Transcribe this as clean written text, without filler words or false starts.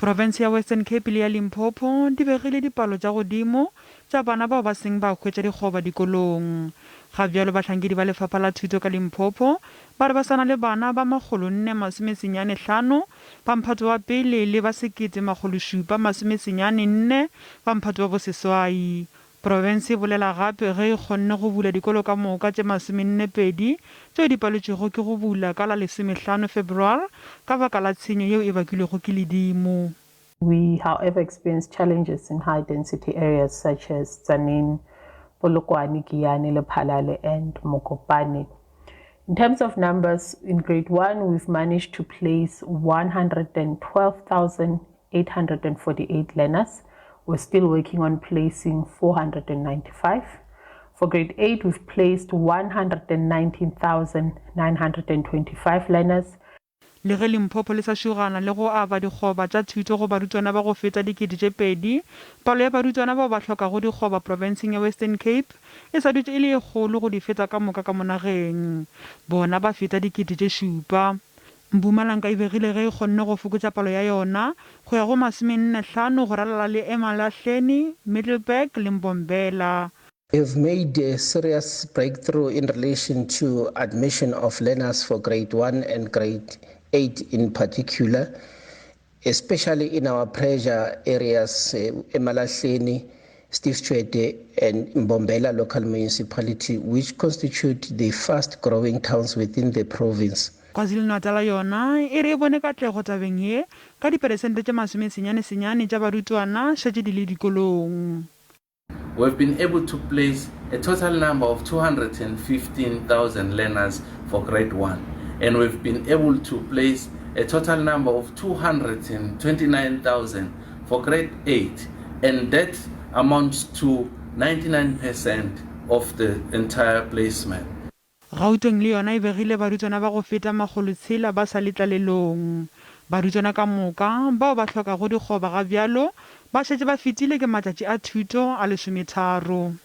Profense ya Western Cape le ya Limpopo di begile dipalo tša godimo tša bana bao ba seng ba hwetša dikgoba dikolong. Ga bjalo bahlankedi ba lefapha la thuto ka Limpopo ba re ba sa na le bana ba makgolonne masomesenyane hlano ba mphato wa pele le ba 1794 ba mphato wa boseswai. Profense e bolela gape ge e kgonne go bula dikolo ka moka tše masomennepedi tšeo di paletšwego ke go bula ka la lesomehlano February ka baka la tshenyo yeo e bakilwego ke ledimo. We however experienced challenges in high density areas such as Tzaneen, Polokwane, Giyani, Lephalale and Mokopane. In terms of numbers, in grade 1 we've managed to place 112,848 learners. We're still working on placing 495. For grade 8, we've placed 119,925 learners. Le ge Limpopo le sa šogana le go aba dikgoba tša thuto go barutwana ba go feta 2000, palo ya barutwana bao ba hlokago dikgoba profenseng ya Western Cape e sa dutše e le ye kgolo go di feta ka moka ka mo nageng. Bona ba feta 7,000. Mpumalanga e begile ge e kgonne go fokotša palo ya yona go ya go masomennehlano go ralala le Emalahleni, Middelburg le Mbombela. We have made a serious breakthrough in relation to admission of learners for grade 1 and grade 8 in particular, especially in our pressure areas, Emalahleni, Steve Tshwete and Mbombela local municipality, which constitute the fast growing towns within the province. KwaZulu-Natal yona e re e bone katlego tabeng ye ka diperesente tše masomesenyane-senyane tša barutwana šetše di le dikolong. We've been able to place a total number of 215,000 learners for grade 1 and we've been able to place a total number of 229,000 for grade 8 and that amounts to 99% of the entire placement. Gauteng le yona e begile barutwana ba go feta makgolotshela ba sa le tlalelong. Barutwana ka moka bao ba hlokago dikgoba ga bjalo ba šetše ba fetile ke matšatši a thuto a lesometharo.